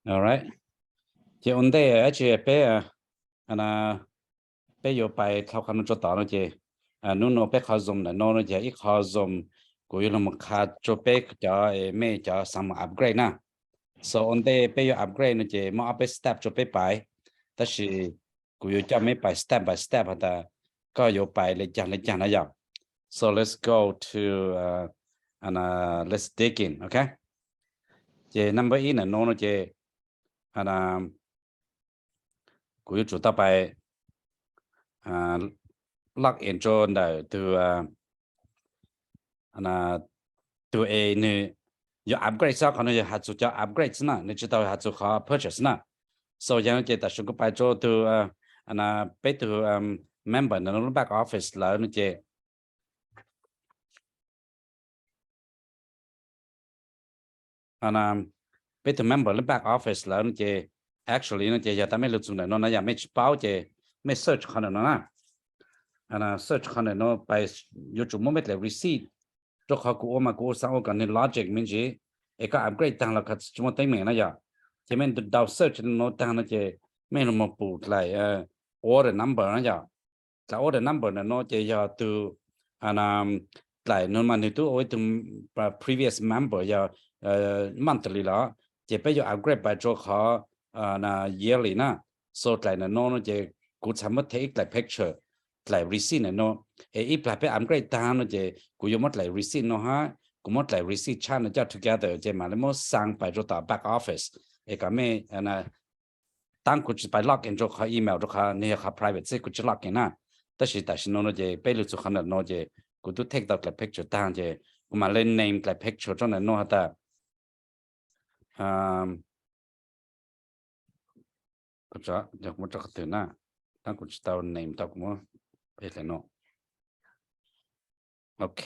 Alright, ces ua ntej dab tsi peb, peb yuav pais dhau qhov no rau tom no ces, hnub no peb qhov Zoom ntawm no no ces ib qho Zoom kuv yuav los mus qha rau peb cov, mej cov xav mus upgrade na. So ua ntej peb yuav upgrade no ces muaj ob peb step rau peb pais, tab sis kuv yuav coj mej pais step by step has tas koj yuav pais li cas li cas na yom. So let's go to, let's dig in, ok. Ces number ib ntawm no no ces kuv yuav tsum tau pais log in rau ntawm tus, tus es nws yuav upgrade xwb, qhov no yog has txug cov upgrade xwb na, nws tsis tau has txug qhov purchase na. So yog no ces tam sim kuv pais rau tus, peb tus member ntawm no lub back office lawm no ces peb tus member lub back office lawm no ces actually no ces yog tas mej lug txug ntawm no na yom, mej tsis paub ces mej search qhov ntawm no na. Search qhov ntawm no pais yuav tsum muab mej dlaim receipt, rau qhov kuv ua mas kuv ua xav ua kom nws logic me ntsis, es koj upgrade taag los koj tsis muaj teeb meem na yom. Ces mej ntaus search no taag no ces mej lug moog pum dlaim order number na yom. Dlaim order number ntawm no ces yog tug dlaim no mas nws tub ua ib tug previous member yog monthly los, ces peb yuav upgrade pais rau qhov yearly na. So dlaim ntawm no no ces kuv txhad muab them ib dlaim picture, dlaim receipt ntawm no, es ib plag peb upgrade taag no ces kuv yuav muab dlaim receipt no hab kuv muab dlaim receipt tshab no coj together ces mam li muab xaa pais rau tom back office, es kom mej, taab kuv tsis pais log in rau qhov email rau qhov nws yog qhov private xwb kuv tsis log in na. Tab sis tam sim no no ces peb lug txug qhov ntawm no ces kuv tub take tau dlaim picture taag ces kuv mam li name dlaim picture rau ntawm no has tas Yog kuv muab rau qhov twg na, tab kuv tsis tau name tau, kuv muab peb dlaim no. Ok,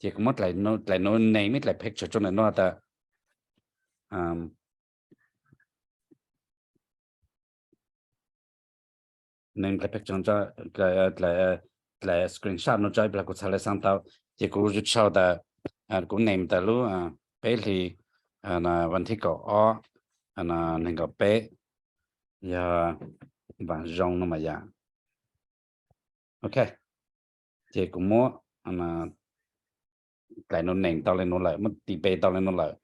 ces kuv muab dlaim no name ib dlaim picture rau ntawm no tas, name dlaim picture, dlaim screenshot no tso ib plag kuv txhad li xaa tau. Ces kuv tshau tas, kuv name tas lub peb hlis vas thib kaum ob nees nkaum peb, yog vas zoo no mas yom. Ok, ces kuv muab dlaim no name tau li no lawm, muab tis pe tau li no lawm.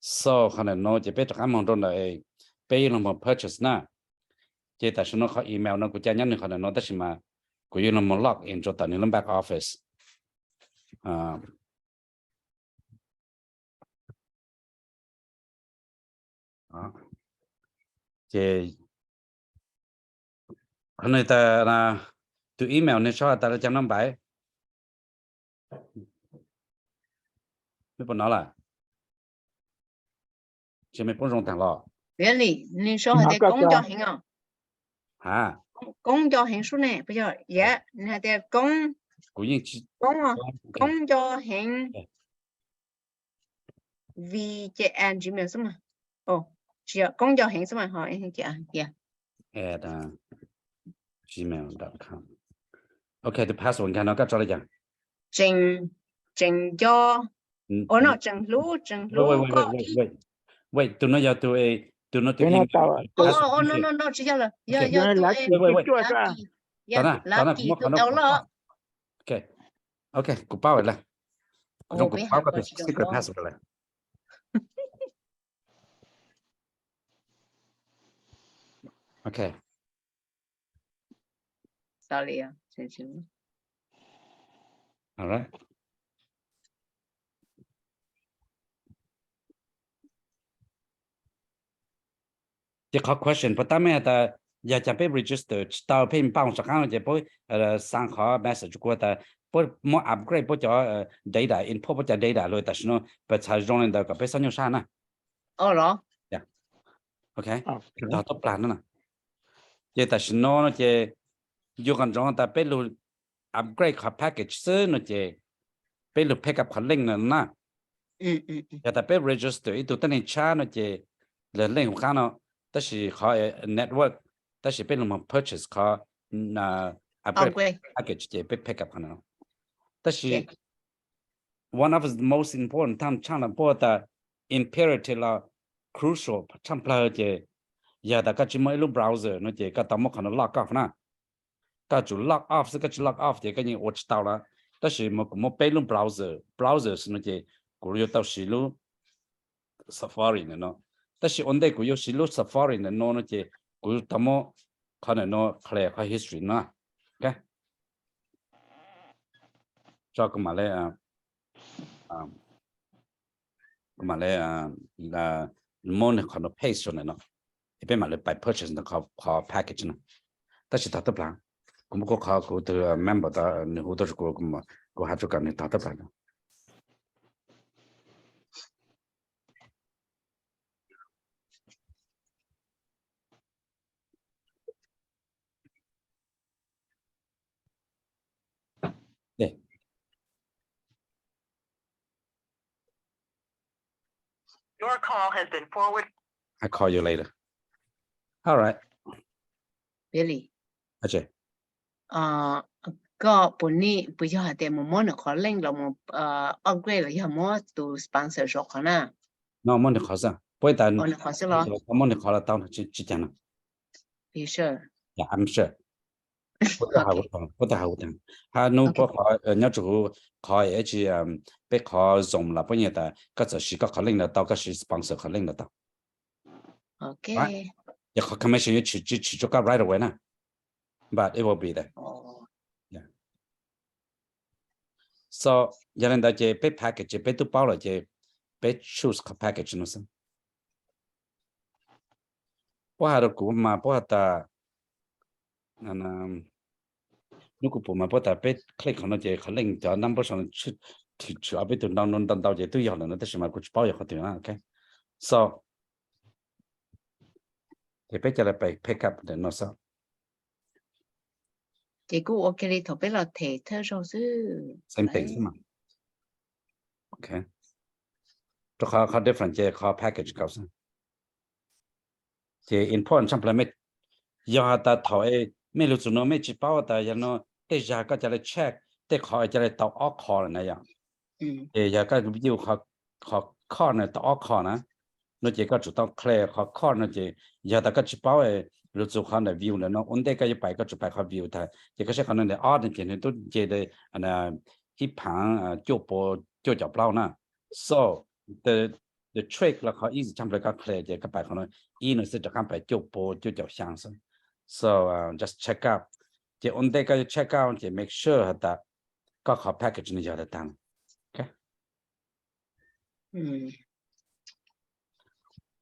So qhov ntawm no ces peb rov qab moog rau ntawm peb yuav lug moog purchase na. Ces tam sim no qhov email no kuv ca nyob nws qhov ntawm no tab sis mas kuv yuav lug moog log in rau tom nws lub back office. Ces qhov no tas tus email nws sau tas li cas no npais, mej puas nov lawm? Tsis mej poob zoo taag los? Nws sau hais tias koob nco heev os. Ha, koob nco heev sub ne, puas yog? Yam nws hais tias koob, kuv yeej tsis, koob, koob nco heev. V J at gmail xwb mas. Tsis yog, koob nco heev xwb mas ho tias at gmail dot com. Ok, tus password nkag no koj tso li cas? Tseem, tseem nco, ua no tseem hlub, tseem hlub koj. Wait, tus no yog tus, tus no tus email. No tsis yog lawm, yog, yog tus, Lucky tus tau loj. Ok, kuv paub lawm, kuv zoo kuv paub koj tus secret password lawm. Ok. Sorry. Alright. Ces qhov question puas tab mej has tas yog cas peb register tsis tau pheej npaj saum qaab no ces puab xaa qhov message rua kuv tas puab muab upgrade puab cov data, import puab cov data lug tam sim no peb txhad zoo li ntawd kom peb xob nyuaj sab na. Ok, tog tub plag no na. Ces tam sim no no ces yug qhov ntsoov tas peb lug upgrade qhov package xwb no ces peb lug pick up qhov link no na. Yog tas peb register ib tug tuab neeg tshab no ces lawv link huv qaab no, tab sis qhov network, tab sis peb lug moog purchase qhov upgrade package ces peb pick up qhov no. Tab sis one of the most important time tshaaj lug puab tas imperative los crucial tshaj plaws ces yog tas koj tsis muaj ib lub browser no ces koj tau muab qhov no log off na. Koj tsum log off xwb, koj tsis log off ces koj yeej ua tsis tau lawm. Tab sis mas kuv muaj peb lub browser, browsers no ces kuv yuav tau siv lub Safari ntawm no. Tab sis ua ntej kuv yuav siv lub Safari ntawm no no ces kuv tau muab qhov ntawm no clear qhov history no. Ok, so kuv mam li, kuv mam li muab nws qhov no paste rau ntawm no, es peb mam li pais purchase ntawm qhov package no. Tab sis thov tawb plaws, kuv muab kuv qhov kuv tus member nws hu tuaj rau kuv, kuv hais rau kom nws thov tawb plaws. Your call has been forwarded. I call you later. All right. Billy. Aw, koj puas, puas yog hais tias mus muab nws qhov link los mus upgrade los yog muab tus sponsor zov qhov na? No, muab nws qhov xwb. Puab tas nws qhov xwb los? Muab nws qhov los tau, tsis cas no. You sure? Yeah, I'm sure. Puab tau hais kuv tas, ha nub puab qhov nyob rau huv qhov es tsis, peb qhov Zoom los puab nyiam tas koj txawm siv koj qhov link los tau, koj siv sponsor qhov link los tau. Ok. Ces qhov commission yuav tsis tshwm rau koj right away na, but it will be there. So yog li ntawd ces peb package ces peb twb paub lawm ces peb choose qhov package no xwb. Puab hais rau kuv mas puab has tas, nub kuv pum mas puab tas peb click qhov no ces qhov link cov number saum no tshwm ob peb tug ntau ntau ces twb yog lawm no, tab sis mas kuv tsis paub yog qhov twg na. Ok, so ces peb cia li pais pick up ntawm no xwb. Ces kuj ua kiag li thaum peb los them thawj zaug xwb. Same thing xwb mas. Ok, rau qhov qhov different ces qhov package kaus xwb. Ces important tshaj plaws, yog has tas thaum mej lug txug no mej tsis paub tas yog no tej zag koj ca le check tej qhov ca le tau ob qho lawm na yom. Ces yog koj view qhov card no tau ob qho na, no ces koj tsum tau clear qhov card no ces yog tas koj tsis paub lug txug qhov ntawm view ntawm no ua ntej koj yuav pais koj tsum pais qhov view tag ces koj saib qhov no ntawm ob no ces nws tub nce ib phaav cuaj pua cuaj caum plaub na. So the trick los qhov easy tshaj plaws koj clear ces koj pais qhov no ib no xwb rov qab pais cuaj pua cuaj caum xyaa xwb. So just check out. Ces ua ntej koj yuav check out ces make sure has tas koj qhov package no yog tas tag.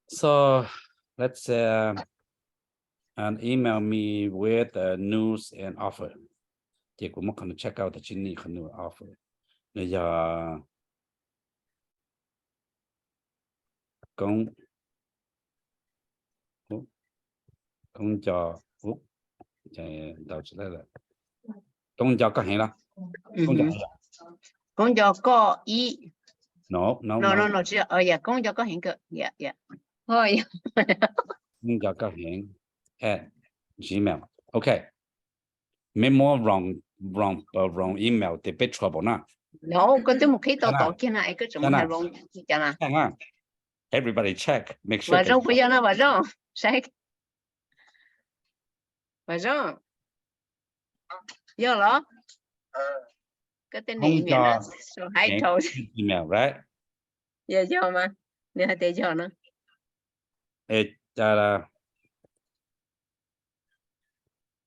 So let's say, and email me with a news and offer. Ces kuv muab qhov no check out tas tsis ni qhov news offer. Nws yog koob, koob nco, koob nco koj heev los? Koob nco koj ib. No, no, no, no, tsis yog, yog koob nco koj heev kawg. Koob nco koj heev at gmail. Ok, mej muab wrong, wrong, wrong email ces peb trouble na. No, koj twb mus qhib tau tod kiag na es koj tseem mus hais wrong cas na. Everybody check, make sure. Vam Zoo puas yog no Vam Zoo? Saib Vam Zoo, yog los? Koj tej niam sau hais rau. Email, right? Yog, yog mas, nws hais tias yog no.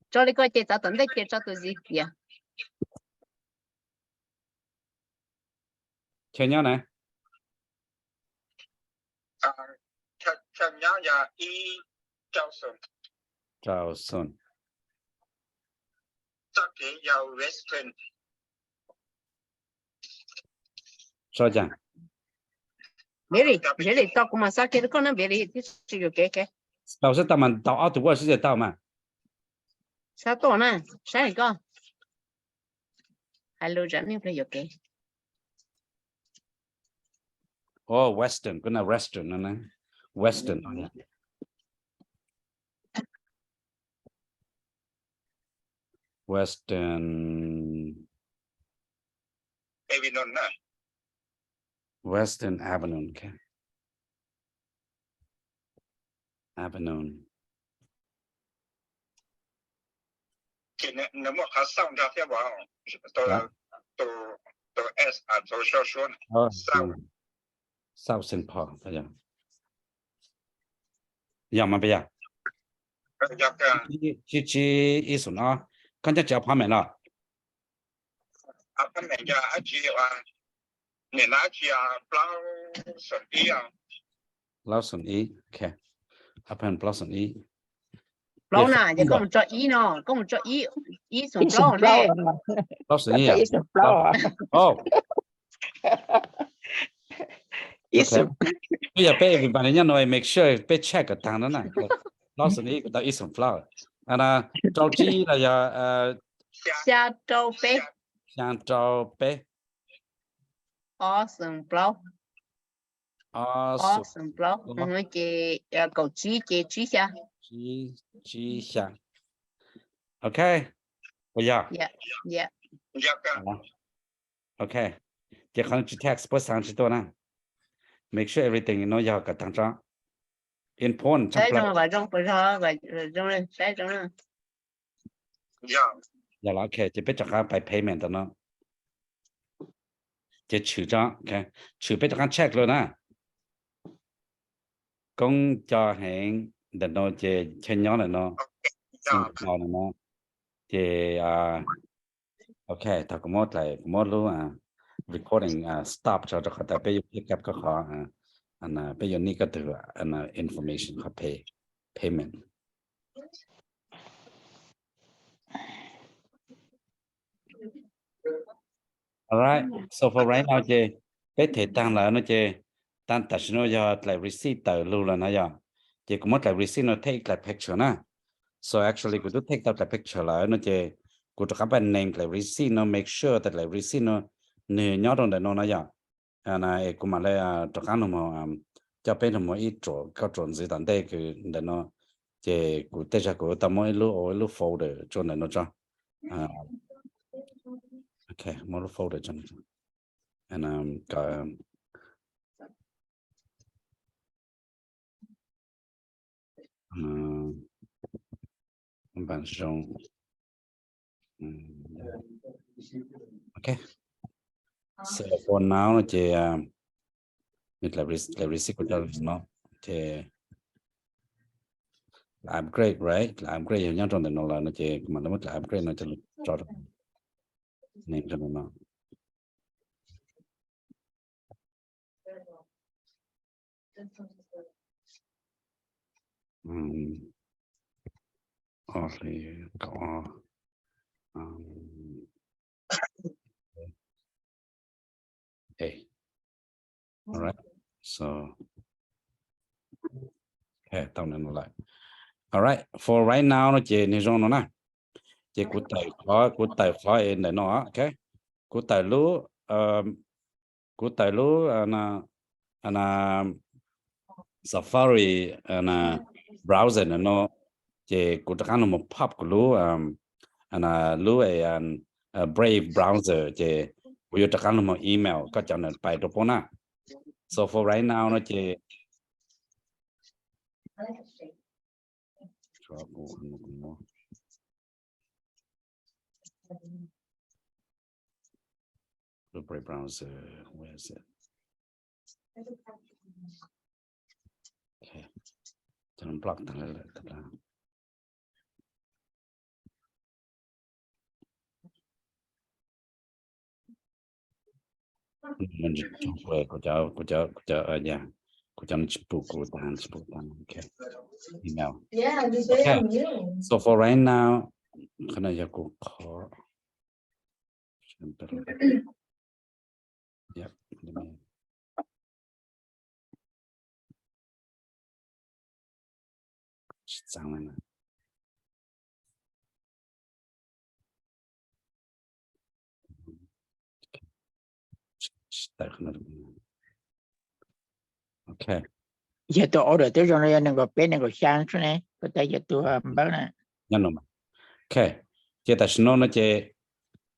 Tso li koj ces txav tom ntej ces tso tus zis tias. Chaw nyob na. Chaw nyob yog ib, Rau Xun. Txoj kev yog Western. Sab cas? Npiav Lis, Npiav Lis tau kuv mam xa kiag rau koj na Npiav Lis, thiab tsis yuam kev. Tau xwb, tau mas tau ob tug word xwb ces tau mas. Xa tuaj na, saib koj. Hais lus zam neej pliag yuam kev. Oh, Western, kuv na Western no na. Western no na. Western. Avenue na. Western Avenue, ok. Afternoon. Ces nws, nws muaj qhov xauj nrog thiab as, tus, tus s as tus sau suab na. Xauj. Xauj Saint Paul, yog mas, yog. Tsib tsib ib xoom ob, koj nyob tsis appointment los? Appointment yog dab tsi? Nim no dab tsi? Plaub xoom ib. Plaub xoom ib, ok. Appointment plaub xoom ib. Plaub na, ces koj mus tso ib no, koj mus tso ib, ib xoom plaub ne. Plaub xoom ib. Ib xoom plaub. Oh. Ib xoom. Twb yog peb everybody nyob no make sure peb check kom tag no na. Plaub xoom ib tau ib xoom plaub. Rau tsib los yog xya rau peb. Xya rau peb. Ob xoom plaub. Ob xoom plaub, ces kaum tsib ces tsib xya. Tsib, tsib xya. Ok, puas yog? Ok, ces qhov no tsis text, puab xaav tsis tuaj na. Make sure everything no yog kom tag tso. Important tshaj plaws. Yog los, ok, ces peb rov qab pais payment ntawm no. Ces tshwm tso, tshwm peb rov qab check lawm na. Koob Coj Heev ntawm no ces chaw nyob ntawm no, no, ces ok, thaum kuv muab, kuv muab lub recording stop tso rau qhov tias peb yuav pick up koj qhov, peb yuav need koj tus information qhov pay, payment. Alright, so for right now ces peb them tag lawm no ces, tam sim no yog dlaim receipt tawm lug lawm no yog, ces kuv muab dlaim receipt no take ib dlaim picture na. So actually kuv twb take tau dlaim picture lawm no ces kuv rov qab pab nees dlaim receipt no, make sure tas dlaim receipt no nws nyob rau ntawm no no yog. Es kuv mam li rov qab nug mus, coj peb nug mus ib ruam, kauj ruam ntxiv tom ntej kws ntawm no, ces kuv tej zag kuv tau muab ib lub, ib lub folder tso ntawm no tso. Ok, muab lub folder tso. Npam zoo. Ok, so for now no ces nws dlaim receipt kuv coj no ces dlaim upgrade, right? Dlaim upgrade yog nyob rau ntawm no lawm no ces kuv mam li muab dlaim upgrade no coj los tso rau, nees rau ntawm no. Ob hli kaum ob. Alright, so, ok, tau ntawm no lawm. Alright, for right now no ces nws zoo no na. Ces kuv tawm qhov, kuv tawm qhov es ntawm no, ok. Kuv tawm lub, kuv tawm lub Safari browser ntawm no, ces kuv rov qab los mus pop kuv lub, lub Brave browser ces kuv yuav rov qab los mus email koj cov ntawm pais rau puab na. So for right now no ces Brave browser, where is it? Okay. Cho nó block tag lawm. Kuv cov, kuv cov, kuv cov, kuv cov no tsis pum, kuv tag tsis pum tag. Okay. Email. Okay. So for right now, qhov no yog kuv qhov. Yep. Tsis txaus na. Okay. Yog tus order twb zoo no yog nees nkaum peb nees nkaum xya xwb ne, puas tas yog tus npawb na? Nyob no mas. Okay, ces tam sim no no ces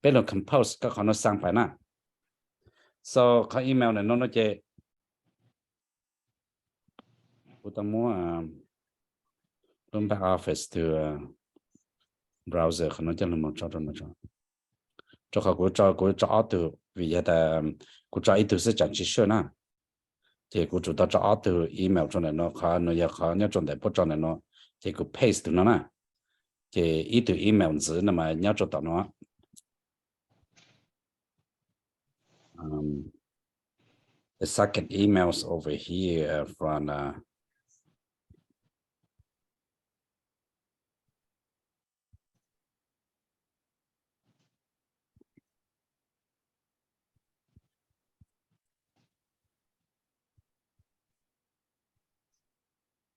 peb los compose koj qhov no xaa pais na. So qhov email ntawm no no ces kuv tau muab Lub back office to browser qhov no coj los mus tso rau no tso. Rau qhov kuv tso, kuv tso ob tug vim yog tas kuv tso ib tug xwb tsam tsis sure na. Ces kuv tsum tau tso ob tug email rau ntawm no, qhov no yog qhov nyob rau ntawm puab tso ntawm no, ces kuv paste tus no na. Ces ib tug email ntxiv no mas nyob rau tom no. Um, the second emails over here from uh,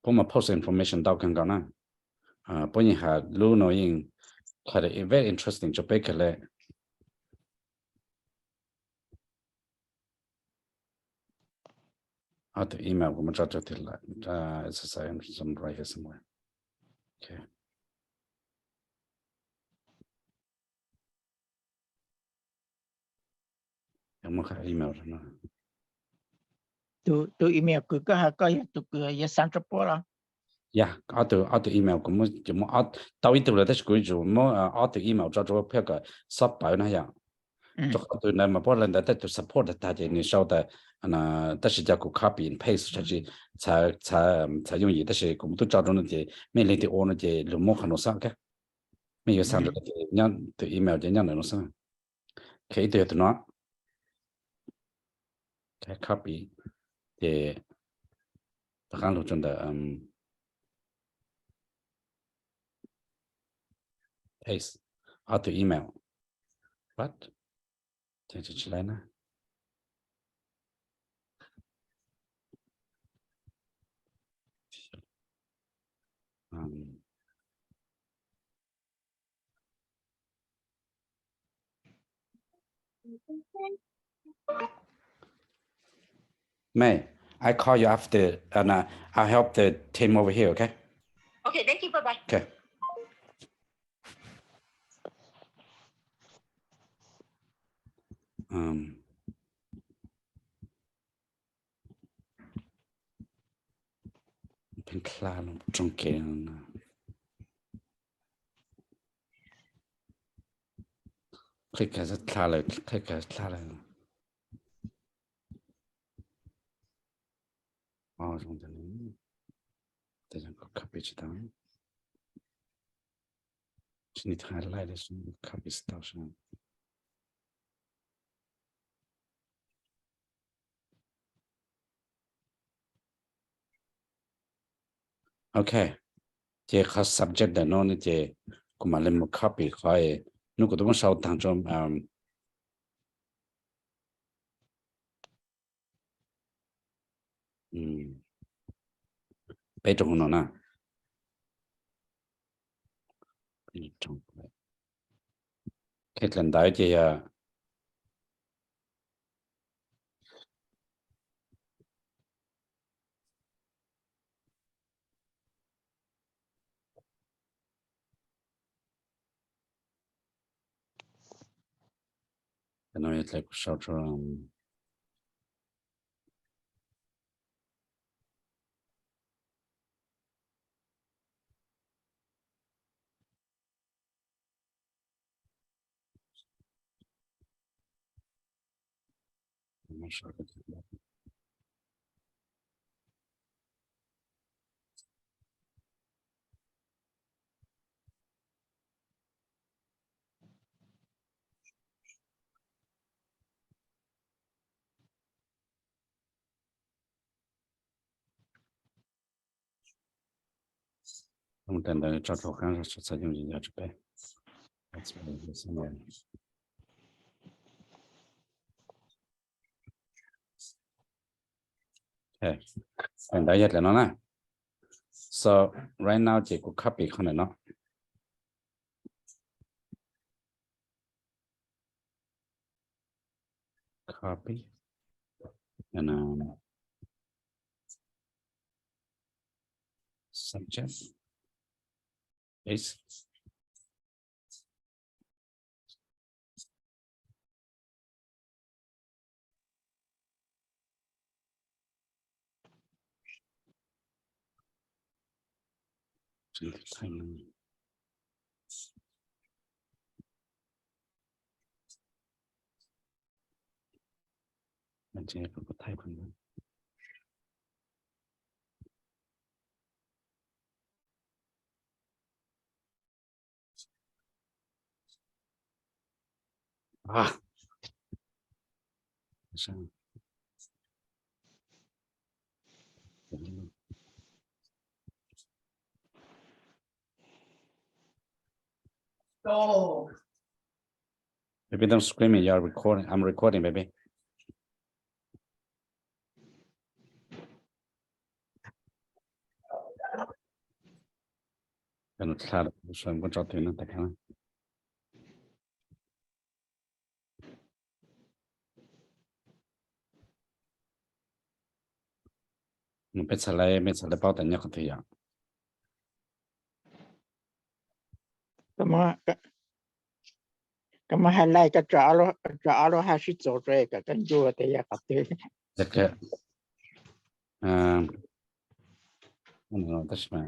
puab mas post information ntau kawg nkaus na. Puab yeej has lub no yeej qhia very interesting rau peb kawg le. Ob tug email kuv muab tso rau twg lawm? It's the same, some right here somewhere. Okay. Muab qhia email rau no. Tus email kws koj has koj yog tus kws yuav xa rau puab los? Yog, ob tug, ob tug email kuv muab, kuv muab tau ib tug lawm tab sis kuv yuav tsum muab ob tug email tso rau puab kom xob pawv na yom. Rau qhov tus ntawd mas puab le ntawd tej tus support tag ces nws sau tas, tab sis cov kuv copy and paste tsis txhawv yooj yim tab sis kuv twb tso rau no ces mej leej twg ua no ces lug muab qhov no xwb, mej yuav xa ntawd ces nyob tus email ces nyob ntawm no xwb. Ok, ib tug yog tus no. Copy ces rov qab lug rau ntawm paste ob tug email. What? Tsis laib na. May, I call you after, and uh, I'll help the team over here, okay? Okay, thank you. Bye bye. Okay. Um, Pheej dlha los rooj kev no. Qhib kag dlha lawm, qhib kag dlha lawm. Os, zoo ntawd, tab sis kuv copy tsis tau. Tsis need to highlight this one, copy tsis tau. Ok, ces qhov subject ntawm no no ces kuv mam li mus copy qhov, hnub kuv twb muab sau taag rau peb rau hauv no na. Dlhau ntawd ces yog no yog dlhau kuv sau rau. Ntawd tso rau qab txhawv yooj yim yog rau peb. Ntawd yog dlhau no na. So right now ces kuv copy qhov ntawm no. Copy. And um, subject. Paste. Baby, don't screaming. You're recording. I'm recording, baby. Peb txhad lawv, peb txhad lawv paub tas nyob qhov twg yom. Koj muab highlight, koj tso ob lub haj sib txuas rau kom koj ntsuas tias yog qhov twg. Tab sis mas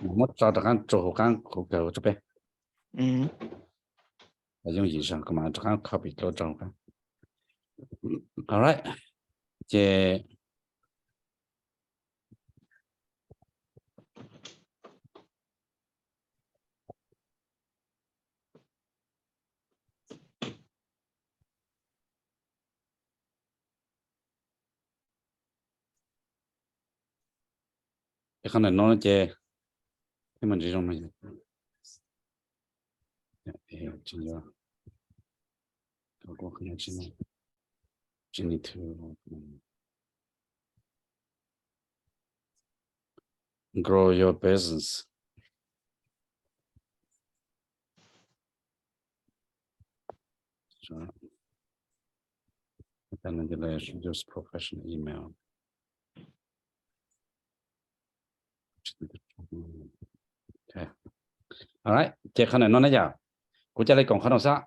muab tso rov qab rau hauv qab kuv kawg rau peb. Yooj yim zog kuv mam rov qab copy dua rau hauv qab. All right, ces Qhov ntawm no ces peb mam ntsis zoo no. Tsis yog, tsis need to grow your business. Use professional email. All right, ces qhov ntawm no na yom, kuv cia li koom qhov no xwb.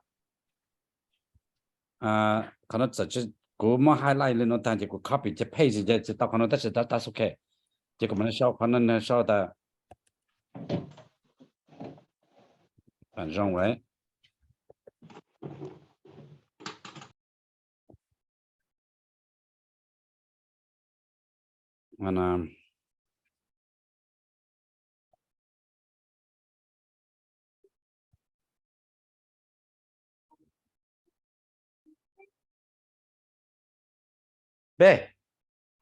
Qhov no txawm kuv muab highlight li no tag ces kuv copy ces paste ces tsis tau qhov no tab sis that's okay. Ces kuv mam li sau qhov no sau tas zoo lawm. Be,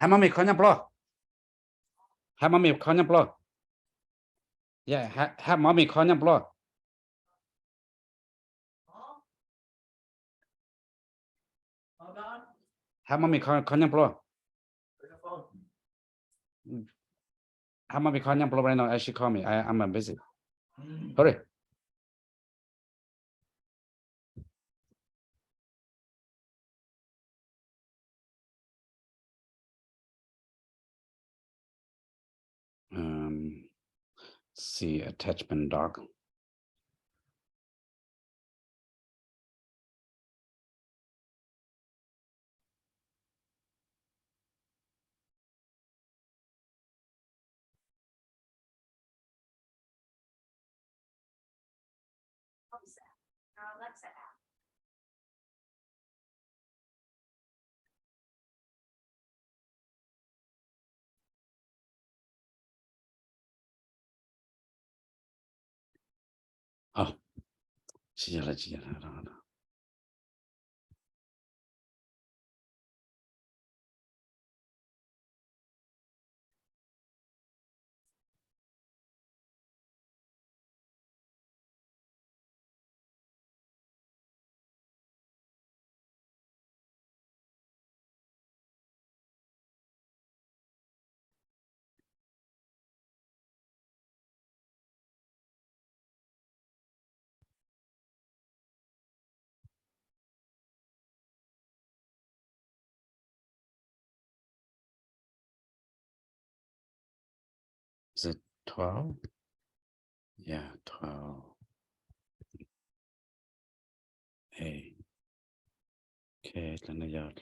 hab mov mis kho nyob pluag. Hab mov mis kho nyob pluag. Hab mov mis kho nyob pluag. Hab mov mis kho nyob pluag. Hab mov mis kho nyob pluag right now as she call me. I, I'm busy. Sorry. Um, see attachment doc. Is it twelve? Yeah, twelve. Hey. Okay, let me out.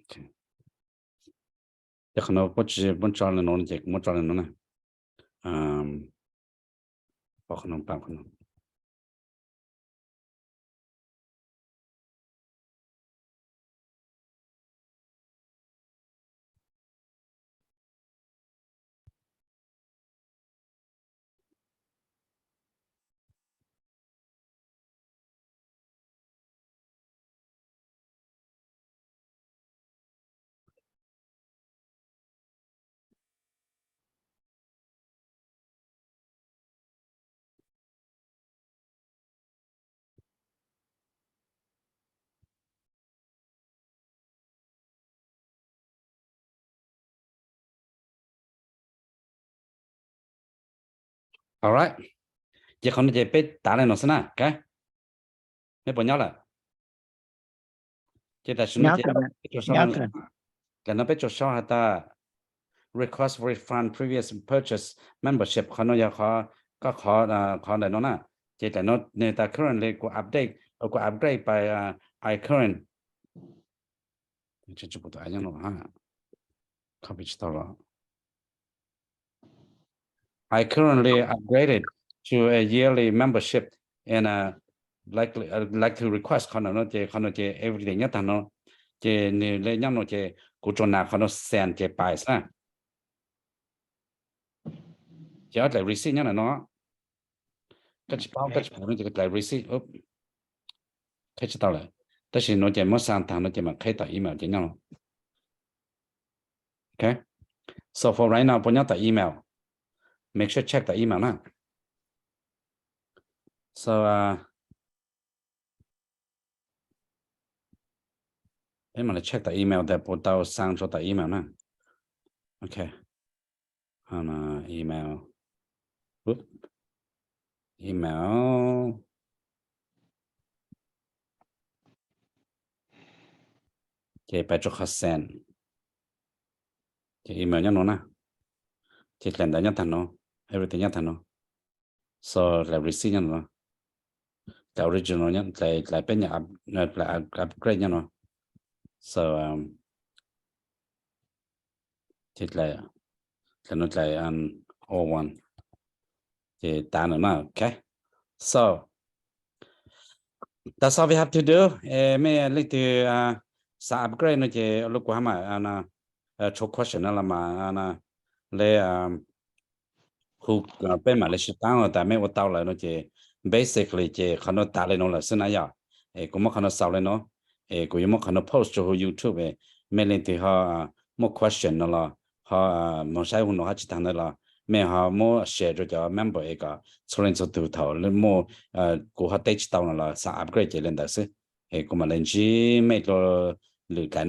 Ces qhov no puab tsi muab tso le nuav ces kuv muab tso le nuav na. Pab qhov no, pab qhov no. Alright, ces qhov no ces peb tav le no xwb na, ok? Neb puas nyob lawm? Ces tam sim no ces tam no peb tsuas sau has tas request refund previous purchase membership, qhov no yog qhov, koj qhov, qhov ntawm no na. Ces tam no nwg tas currently kuv update, kuv upgrade by iCurrent. Copy tsis tau los. I currently upgraded to a yearly membership and uh, likely uh, like to request qhov no no ces qhov no ces everything nyob tag no. Ces nws le nyob no ces kuv tsuas nas qhov no send ces pais xwb. Ces ob dlaim receipt nyob ntawm no. Koj tsis paub, koj tsis paub no ces koj dlaim receipt. Qheb tsis tau lawm. Tab sis no ces muab send tag no ces mam qheb tom email ces nyob no. Ok. So for right now puas nyob tom email? Make sure check tom email na. So uh, peb mam li check tom email tas puas tau send rau tom email na. Ok. Email. Email. Ces pais rau qhov send. Ces email nyob no na. Ces dlaim ntawv nyob tag no. Everything nyob tag no. So dlaim receipt nyob no. Dlaim original nyob, dlaim peb nyuam, dlaim upgrade nyob no. So ces dlaim, dlaim no dlaim old one. Ces tav no na, ok. So that's all we have to do. Mej leej twg xav upgrade no ces lub kuv hab mam tshuab question no los mas le hu, peb mam le sib taab tas mej ua tau lawm no ces basically ces qhov no tav le no lawm xwb na yom. Es kuv muab qhov no xaus le no, es kuv yuav muab qhov no post rau huv YouTube, mej leej twg ho muaj question no los ho moog saib hu no hab tsi taag ntawd los mej ho muab share rau cov member es kom txhua leej txhua tug thaum muaj kuv ho teb tsi tau no los xav upgrade ces le ntawd xwb. Es kuv mam le ntsib mej dlua lwm dlaim na.